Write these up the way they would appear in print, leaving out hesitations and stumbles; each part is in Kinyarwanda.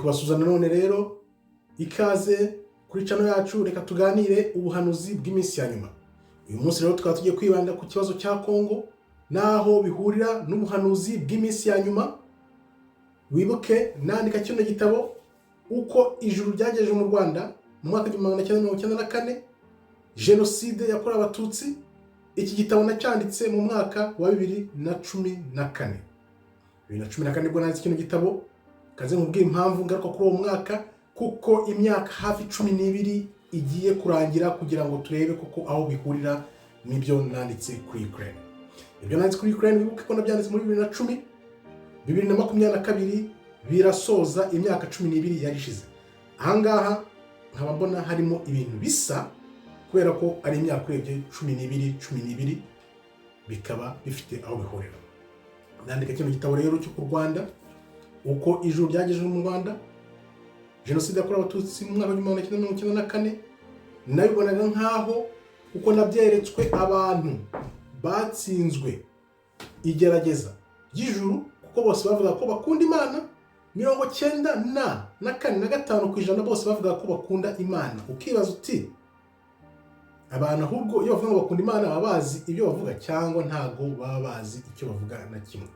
Kubasuhuza nanone rero, ikaze kuri channel yacu. Reka tuganire ubuhanuzi bw'iminsi ya nyuma. Uyu munsi rero tukaba tugiye kwibanda ku kibazo cya Kongo n'aho bihurira n'ubuhanuzi bw'iminsi ya nyuma. Wibuke nandika kino gitabo, Uko Ijuru Ryagejeje mu Rwanda, mu mwaka wa 1994, jenoside yakorewe Abatutsi. Iki gitabo nacyanditse mu mwaka wa 2014. 2014 nibwo nanditse kino gitabo. Kaze nkubwire impamvu ngaruka kuri uwo mwaka, kuko imyaka hafi 12 igiye kurangira, kugira ngo turebe koko aho bihurira n'ibyo nanditse kuri Ukraine. Ibyo nanditse kuri Ukraine, wibuke ko nabyanditse muri 2010. 2022 birasoza imyaka 12 yari ishize. Ahangaha nkaba mbona harimo ibintu bisa, kubera ko ari imyaka urebye 12 12, bikaba bifite aho bihurira. Nandika kino gitabo rero cyo ku Rwanda, Uko Ijuru Ryagejeje mu Rwanda, jenoside yakorewe Abatutsi mu mwaka wa 1994, nabibonaga nk'aho uko nabyeretswe, abantu batsinzwe igerageza ry'ijuru, kuko bose bavuga ko bakunda Imana. 94 na 5% bose bavuga ko bakunda Imana. Ukibaza uti: "Abantu ahubwo iyo bavuga ngo bakunda Imana, baba bazi ibyo bavuga cyangwa ntago baba bazi icyo bavuga na kimwe?"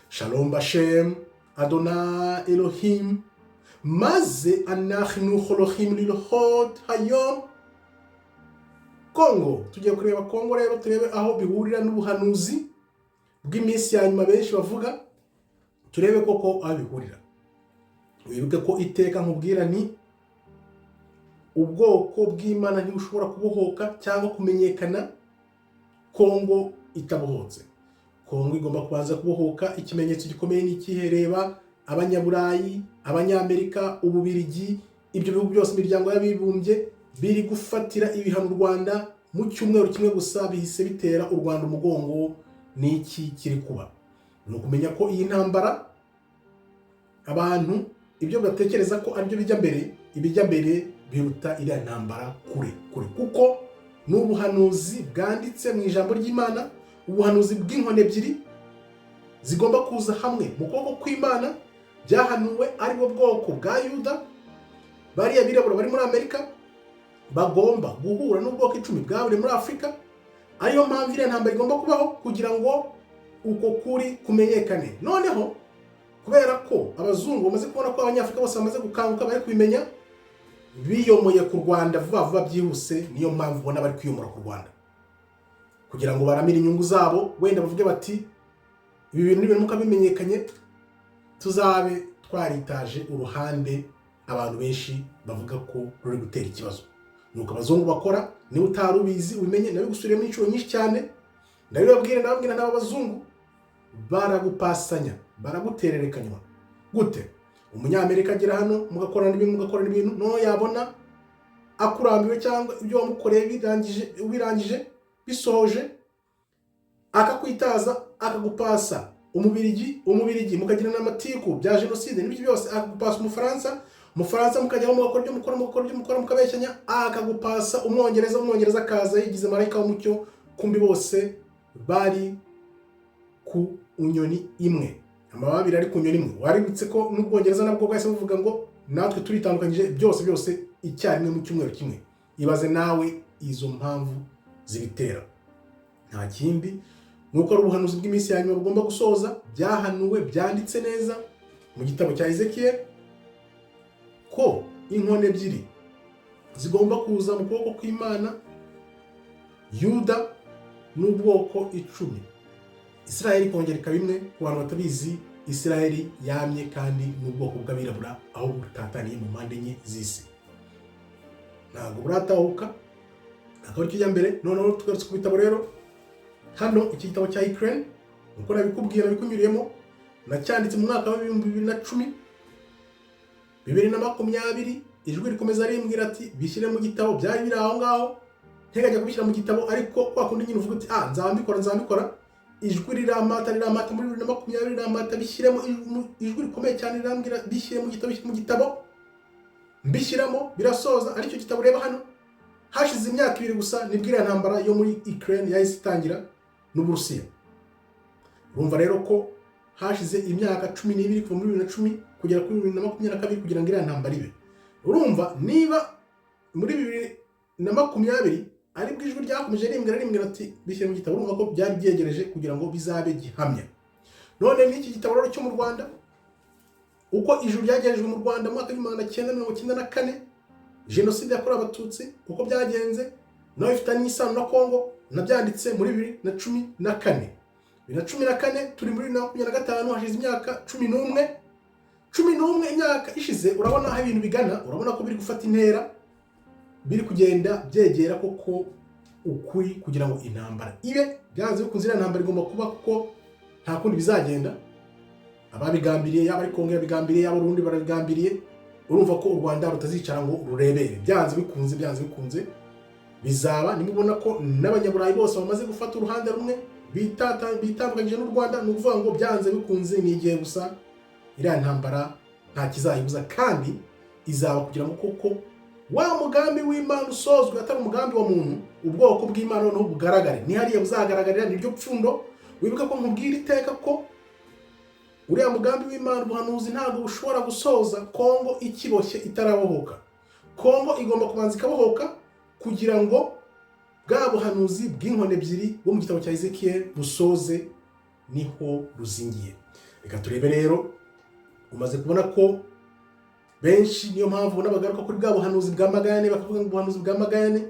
Shalom bashem Adonai Elohim maze anachnu holochim lilhot hayom. Kongo, tugiye kureba Kongo rero, turebe aho bihurira n'ubuhanuzi bw'iminsi ya nyuma benshi bavuga, turebe koko aho bihurira. Wibuke ko iteka nkubwira ni ubwoko bw'Imana ntibushobora kubohoka cyangwa kumenyekana Kongo itabohotse. Kongo igomba kubanza kubohoka. Ikimenyetso gikomeye ni ikihe? Reba Abanyaburayi, Abanyamerika, Ububirigi, ibyo bihugu byose, imiryango y'abibumbye biri gufatira ibihano u Rwanda. Mu cyumweru kimwe gusa bihise bitera u Rwanda umugongo. Ni iki kiri kuba? Ni ukumenya ko iyi ntambara, abantu ibyo batekereza ko aribyo bijya mbere, ibijya mbere biruta iriya ntambara kure kure, kuko ni ubuhanuzi bwanditse mu ijambo ry'Imana, ubuhanuzi bw'inkoni ebyiri zigomba kuza hamwe mu kuboko kw'Imana, byahanuwe aribwo bwoko bwa Yuda, bariya birabura bari muri Amerika, bagomba guhura n'ubwoko 10 bwaburiye muri Afurika. Ariyo mpamvu iriya ntambara igomba kubaho, kugira ngo uko kuri kumenyekane. Noneho kubera ko abazungu bamaze kubona ko Abanyafurika bose bamaze gukanguka, bari kubimenya, biyomoye ku Rwanda vuba vuba byihuse. Niyo mpamvu ubona bari kwiyomora ku Rwanda, kugira ngo baramire inyungu zabo. Wenda bavuge bati: "Ibi bintu nibiramuka bimenyekanye, tuzabe twaritaje uruhande abantu benshi bavuga ko ruri gutera ikibazo." Nuko abazungu bakora. Niba utari ubizi, ubimenye. Nabigusubiriyemo inshuro nyinshi cyane, ndabibabwira, ndababwira n'aba bazungu baragupasanya, baragutererekanywa. Gute? Umunyamerika agera hano, mugakorana ibintu, mugakorana ibintu, noneho yabona akurambiwe cyangwa ibyo wamukoreye birangije, ubirangije, bisohoje, akakwitaza, akagupasa Umubirigi. Umubirigi mukagirana amatiku bya jenoside n'ibyo byose, akagupasa Umufaransa. Umufaransa mukajyaho, mugakora ibyo mukora, mugakora ibyo mukora, mukabeshyanya, akagupasa Umwongereza. Umwongereza akaza yigize marayika w'umucyo, kumbi bose bari ku nyoni imwe, amababa abiri ari ku nyoni imwe. Waributse ko n'Ubwongereza nabwo bwahise buvuga ngo natwe turitandukanyije, byose byose icyarimwe mu cyumweru kimwe. Ibaze nawe izo mpamvu zibitera. Nta kindi, ni uko ari ubuhanuzi bw'iminsi ya nyuma bugomba gusoza, byahanuwe, byanditse neza mu gitabo cya Ezekiel, ko inkoni ebyiri zigomba kuza mu kuboko kw'Imana, Yuda n'ubwoko 10, Israel ikongera ikaba imwe. Ku bantu batabizi, Israel yamye kandi n'ubwoko bw'abirabura aho butataniye mu mpande enye z'isi, ntabwo buratahuka, ntabwo ari kijya mbere. Noneho tugarutse ku bitabo rero, hano iki gitabo cya Ukraine, uko nabikubwiye, nabikunyuriyemo, nacyanditse mu mwaka wa 2010. 2020 ijwi rikomeza rimbwira ati: "Bishyire mu gitabo." Byari biri aho ngaho, ntegajya kubishyira mu gitabo, ariko kwa kundi nyine uvuga uti: "Ah, nzabikora, nzabikora." Ijwi riramata, riramata muri 2020, riramata: "Bishyiremo." Ijwi rikomeye cyane rirambwira: "Bishyire mu gitabo, bishyire mu gitabo." Mbishyiramo, birasoza, aricyo gitabo ureba hano. Hashize imyaka 2 gusa nibwo iriya ntambara yo muri Ukraine yahise itangira n'Uburusiya. Urumva rero ko hashize imyaka 12 kuva muri 2010. kugera kuri 2022 kugira ngo iriya ntambara ibe. Urumva niba muri 2020 aribwo ijwi ryakomeje rimbwira rimbwira ati bishyire mu gitabo, urumva ko byari byegereje kugira ngo bizabe gihamya. None n'iki gitabo rero cyo mu Rwanda, uko ijuru ryagerejwe mu Rwanda mu mwaka w'1994, Jenoside yakorewe Abatutsi, uko byagenze nawe bifitanye isano na Kongo, nabyanditse muri 2014. 2014 turi muri 2025, hashize imyaka 11, 11 imyaka ishize. Urabona aho ibintu bigana, urabona ko biri gufata intera, biri kugenda byegera koko ukuri kugira ngo intambara ibe. Byanze bikunze iriya ntambara igomba kuba, kuko nta kundi bizagenda. Ababigambiriye, yaba ari Kongo yabigambiriye, yaba Urundi barabigambiriye, urumva ko u Rwanda rutazicara ngo rurebere. Byanze bikunze, byanze bikunze bizaba. Nimubona ko n'Abanyaburayi bose bamaze gufata uruhande rumwe, bitandukanyije n'u Rwanda, ni ukuvuga ngo byanze bikunze ni igihe gusa. Iriya ntambara nta kizayibuza, kandi izaba kugira ngo koko wa mugambi w'Imana usozwe, atari umugambi wa muntu, ubwoko bw'Imana noneho bugaragare. Ni hariya buzagaragarira, niryo pfundo. Wibuke ko nkubwira iteka ko uriya mugambi w'Imana, ubuhanuzi, ntabwo bushobora gusoza Kongo ikiboshye, itarabohoka. Kongo igomba kubanza ikabohoka kugira ngo bwa buhanuzi bw'inkoni ebyiri bwo mu gitabo cya Ezekiel busoze. Niho ruzingiye. Reka turebe rero. Umaze kubona ko benshi, niyo mpamvu ubona bagaruka kuri bwa buhanuzi bwa Magayane, bakavuga ngo ubuhanuzi bwa Magayane.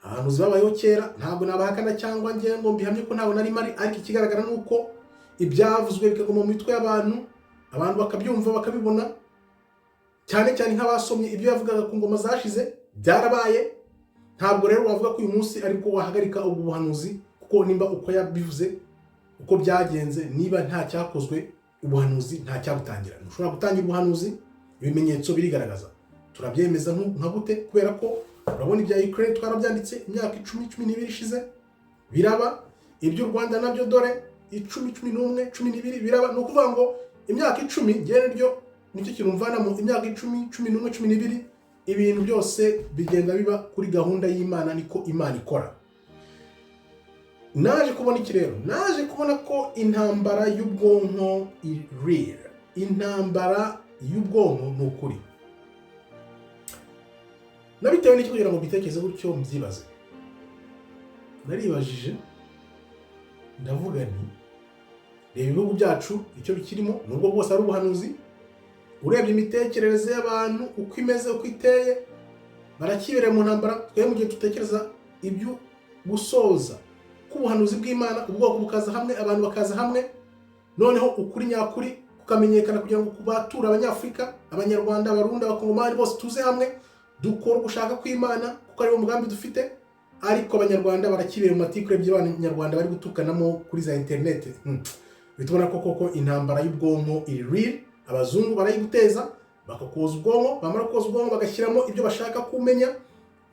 Abahanuzi babayeho kera, ntabwo nabahakana cyangwa nge ngo mbihamye ko ntabwo nari mari, ariko ikigaragara ni uko ibyavuzwe bikaguma mu mitwe y'abantu, abantu bakabyumva, bakabibona, cyane cyane nk'abasomye ibyo yavugaga ku ngoma zashize, byarabaye. Ntabwo rero wavuga ko uyu munsi aribwo wahagarika ubwo buhanuzi, kuko nimba uko yabivuze, uko byagenze, niba nta cyakozwe, ubuhanuzi nta cyabutangira. Ntushobora gutangira ubuhanuzi, ibimenyetso birigaragaza. Turabyemeza nka gute? Kubera ko urabona ibya Ukraine twarabyanditse imyaka 10, 12 ishize, biraba. Iby'u Rwanda nabyo dore 10, 11, 12, biraba. Ni ukuvuga ngo imyaka 10, ngewe niryo nicyo kintu mvanamo, imyaka 10, 11, 12, ibintu byose bigenda biba kuri gahunda y'Imana, niko Imana ikora. Naje kubona iki rero? Naje kubona ko intambara y'ubwonko real, intambara y'ubwonko ni ukuri. Nabitewe n'iki kugira ngo mbitekereze gutyo, mbyibaze? Naribajije, ndavuga nti reba ibihugu byacu icyo bikirimo, nubwo bwose ari ubuhanuzi. Urebye imitekerereze y'abantu uko imeze, uko iteye, barakibereye mu ntambara. Twebwe mu gihe dutekereza ibyo gusoza k'ubuhanuzi bw'Imana, ubwoko bukaza hamwe, abantu bakaza hamwe, noneho ukuri nyakuri kukamenyekana, kugira ngo kubatura Abanyafurika, Abanyarwanda, Abarundi, Abakongomani, bose tuze hamwe dukora ugushaka kw'Imana, kuko ariwo mugambi dufite. Ariko Abanyarwanda barakibera mu matikure by'Abanyarwanda bari gutukanamo kuri za interineti. Bitubona ko koko intambara y'ubwonko iri real. Abazungu barayiguteza, bakakoza ubwonko, bamara koza ubwonko bagashyiramo ibyo bashaka kumenya,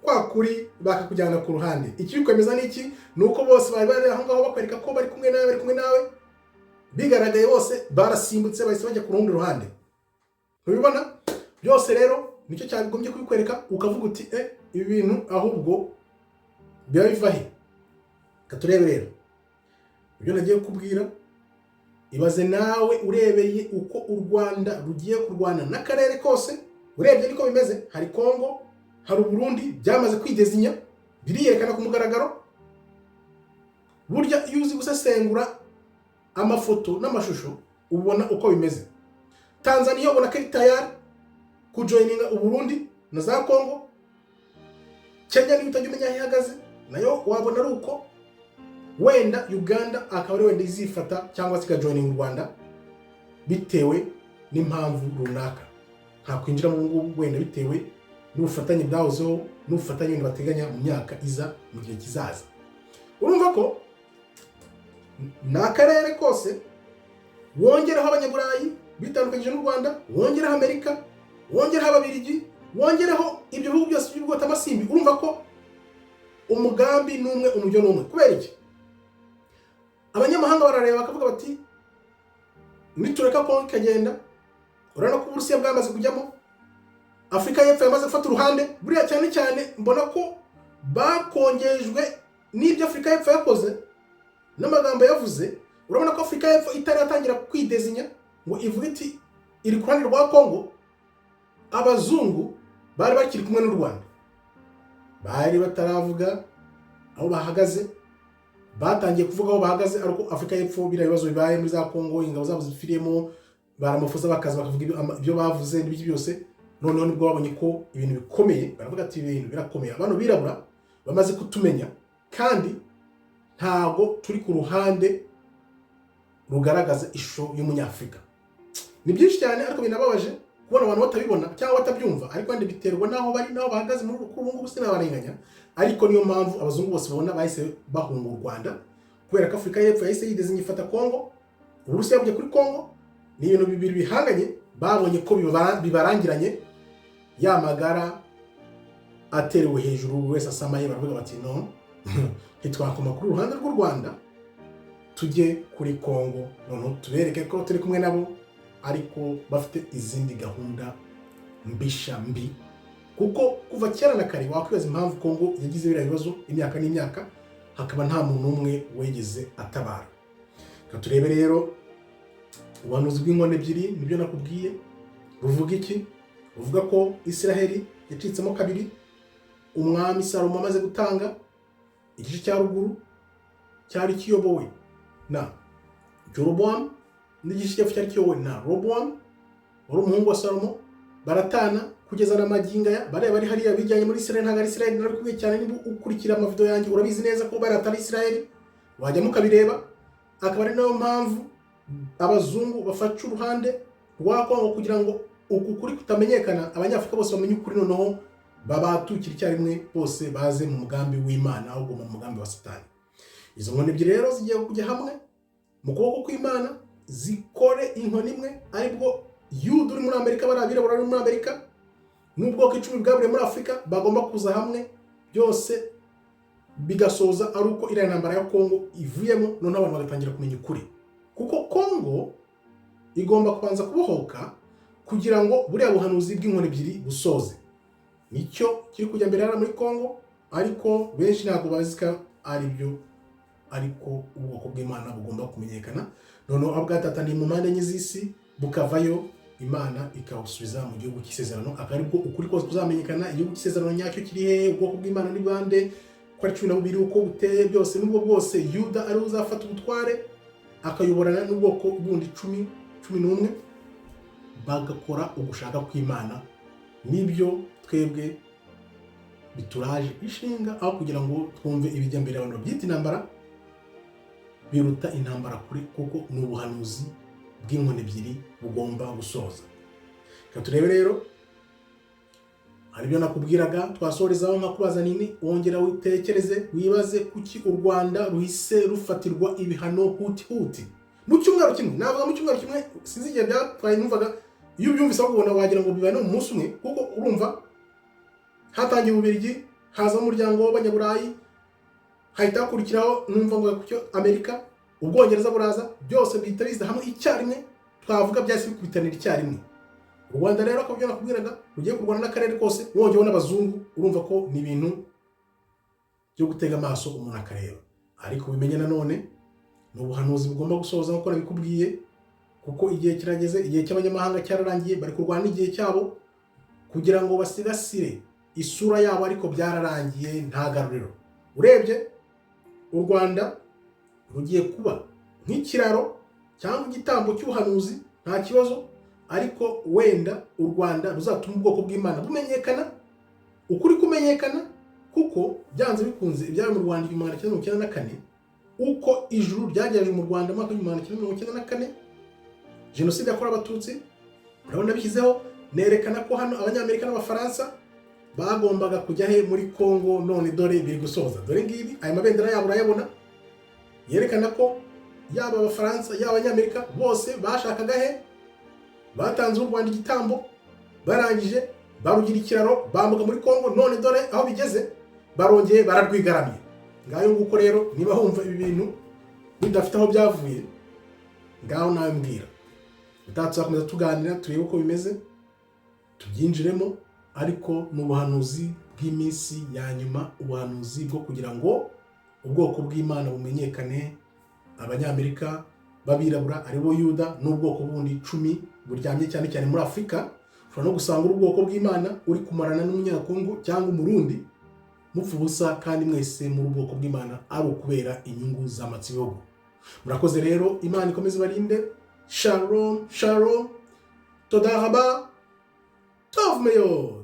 kwa kuri bakakujyana ku ruhande. Ikibikwemeza ni iki? Ni uko bose bari bari aho ngaho bakwereka ko bari kumwe nawe, bari kumwe nawe, bigaragaye bose barasimbutse, bahise bajya ku rundi ruhande. Ntubibona byose rero? Nicyo cyagombye kubikwereka, ukavuga uti eh, ibi bintu ahubwo biba biva he? Reka turebe rero ibyo nagiye kukubwira. Ibaze nawe urebeye uko u Rwanda rugiye kurwana n'akarere kose. Urebye niko bimeze: hari Kongo, hari Uburundi, byamaze kwidezinya, biriyerekana ku mugaragaro. Burya iyo uzi gusesengura amafoto n'amashusho, ubona uko bimeze. Tanzania ubona ko ari tayari kujoininga Uburundi na za Kongo. Kenya niba utajya umenya aho ihagaze, nayo wabona ari uko. Wenda Uganda akaba ari wenda izifata cyangwa se ikajoininga u Rwanda bitewe n'impamvu runaka nta kwinjira mu ngubu, wenda bitewe n'ubufatanye bwahozeho n'ubufatanye wenda bateganya mu myaka iza, mu gihe kizaza. Urumva ko ni akarere kose, wongeraho Abanyaburayi bitandukanyije n'u Rwanda, wongeraho Amerika, wongeraho Ababirigi, wongereho ibyo bihugu byose by'ubwotamasimbi. Urumva ko umugambi ni umwe, umujyo ni umwe. Kubera iki? Abanyamahanga barareba bakavuga bati nitureka Kongo ikagenda. Urabona ko Uburusiya bwamaze kujyamo, Afurika y'Epfo yamaze gufata uruhande. Buriya cyane cyane mbona ko bakongejwe n'ibyo Afurika y'Epfo yakoze n'amagambo yavuze. Urabona ko Afurika y'Epfo itaratangira kwidezinya ngo ivuge iti iri ku ruhande rwa Kongo. Abazungu bari bakiri kumwe n'u Rwanda, bari bataravuga aho bahagaze. Batangiye kuvuga aho bahagaze ariko Afurika y'Epfo, biriya bibazo bibaye muri za Kongo, ingabo zabo zipfiriyemo, baramafuza bakaza bakavuga ibyo bavuze n'ibiki byose. Noneho nibwo babonye ko ibintu bikomeye, baravuga ati: "Ibintu birakomeye, abantu birabura bamaze kutumenya, kandi ntabwo turi ku ruhande rugaragaza ishusho y'Umunyafurika." Ni byinshi cyane, ariko binababaje kubona abantu batabibona cyangwa batabyumva, ariko wenda biterwa n'aho bari n'aho bahagaze muri kuri ubu ngubu, sinabarenganya. Ariko niyo mpamvu abazungu bose babona bahise bahunga u Rwanda, kubera ko Afurika y'Epfo yahise yideze ifata Kongo, Uburusiya bujya kuri Kongo. Ni ibintu bibiri bihanganye. Babonye ko bibarangiranye, ya magara aterewe hejuru, buri wese asamaye, baravuga bati: "No, ntitwakoma kuri uruhande rw'u Rwanda, tujye kuri Kongo, noneho tubereke ko turi kumwe nabo." Ariko bafite izindi gahunda mbisha mbi, kuko kuva kera na kare wakwibaza impamvu Kongo yagize biriya bibazo imyaka n'imyaka, hakaba nta muntu umwe wigeze atabara. Reka turebe rero ubuhanuzi bw'inkoni ebyiri. Nibyo nakubwiye. Buvuga iki? Buvuga ko Israheli yacitsemo kabiri umwami Salomo amaze gutanga. Igice cya ruguru cyari kiyobowe na Jerobowamu, n'igice cy'epfo cyari kiyobowe na Robowamu wari umuhungu wa Salomo. Baratana kugeza na magingo aya. Bariya bari hariya bijyanye muri Israel ntabwo ari Israel. Narabikubwiye cyane, niba ukurikira amavideo yanjye urabizi neza ko bariya atari Israel, wajyamo ukabireba. Akaba ari nayo mpamvu abazungu bafashe uruhande rwa Kongo, kugira ngo uku kuri kutamenyekana, Abanyafurika bose bamenye ukuri, noneho babatukira icyarimwe, bose baze mu mugambi w'Imana ahubwo mu mugambi wa Satani. Izo nkoni ebyiri rero zigiye kujya hamwe mu kuboko kw'Imana, zikore inkoni imwe, aribwo Yuda uri muri Amerika, bari abirabura bari muri Amerika, n'ubwoko 10 bwaburiye muri Afurika bagomba kuza hamwe. Byose bigasoza ari uko iriya ntambara ya Kongo ivuyemo, noneho abantu bagatangira kumenya ukuri, kuko Kongo igomba kubanza kubohoka kugira ngo buriya buhanuzi bw'inkoni ebyiri busoze. Nicyo kiri kujya mbere hariya muri Kongo, ariko benshi ntabwo bazi ko ari byo. Ariko ubwoko bw'Imana bugomba kumenyekana, noneho aho bwatataniye mu mpande enye z'isi bukavayo, Imana ikawusubiza mu gihugu cy'isezerano, akaba aribwo ukuri kose kuzamenyekana. Igihugu cy'isezerano nyacyo kiri hehe? Ubwoko bw'Imana ni bande, ko ari 12, uko buteye byose? Nubwo bwose Yuda ariwe uzafata ubutware, akayoborana n'ubwoko bundi 11, bagakora ugushaka kw'Imana. Nibyo twebwe bituraje ishinga, aho kugira ngo twumve ibijya mbere abantu babyita intambara. Biruta intambara kuri, kuko ni ubuhanuzi bw'inkoni ebyiri bugomba gusoza. Reka turebe rero, hari ibyo nakubwiraga twasorezaho, nkakubaza nini: wongera witekereze, wibaze kuki u Rwanda ruhise rufatirwa ibihano huti huti mu cyumweru kimwe. Navuga mu cyumweru kimwe, sinzi igihe byatwaye. Numvaga iyo ubyumvise ahubwo ubona wagira ngo bibaye no mu munsi umwe, kuko urumva hatangiye Ububiligi, haza umuryango w'Abanyaburayi, hahita hakurikiraho numva ngo kucyo Amerika, Ubwongereza buraza, byose bihita biza hamwe icyarimwe. Twavuga byahise bikubitanira icyarimwe. U Rwanda rero, akaba nakubwiraga, rugiye kurwana n'akarere kose, wongeyeho n'abazungu. Urumva ko ni ibintu byo gutega amaso umuntu akareba. Ariko bimenye nanone ni ubuhanuzi bugomba gusohoza nk'uko nabikubwiye, kuko igihe kirageze, igihe cy'abanyamahanga cyararangiye. Bari kurwana n'igihe cyabo kugira ngo basigasire isura yabo, ariko byararangiye, nta garuriro. Urebye u Rwanda rugiye kuba nk'ikiraro cyangwa igitambo cy'ubuhanuzi, nta kibazo, ariko wenda u Rwanda ruzatuma ubwoko bw'Imana bumenyekana, ukuri kumenyekana, kuko byanze bikunze ibyabaye mu Rwanda 1994, uko ijuru ryagerageje mu Rwanda mu mwaka w'1994, jenoside yakorewe Abatutsi, urabona bishyizeho nerekana ko hano Abanyamerika n'Abafaransa bagombaga kujya he? Muri Kongo. None dore biri gusoza, dore ngibi, aya mabendera yabo urayabona, yerekana ko yaba Abafaransa, yaba Abanyamerika, bose bashakaga he? Batanze u Rwanda igitambo, barangije barugira ikiraro, bambuka muri Kongo. None dore aho bigeze, barongeye bararwigaramye. Ngayo nguko rero. Niba wumva ibi bintu bidafite aho byavuye, ngaho nawe mbwira. Utaha tuzakomeza tuganira, turebe uko bimeze, tubyinjiremo. Ariko ni ubuhanuzi bw'iminsi ya nyuma, ubuhanuzi bwo kugira ngo ubwoko bw'Imana bumenyekane, Abanyamerika b'abirabura aribo Yuda n'ubwoko bundi 10. Buryamye cyane cyane muri Afurika. Ushobora no gusanga uri ubwoko bw'Imana uri kumarana n'Umunyakongo cyangwa Umurundi, mupfa ubusa, kandi mwese muri ubwoko bw'Imana, ari ukubera inyungu z'amatsibihugu. Murakoze rero, Imana ikomeze ibarinde. Shalom shalom, toda raba, tov meod.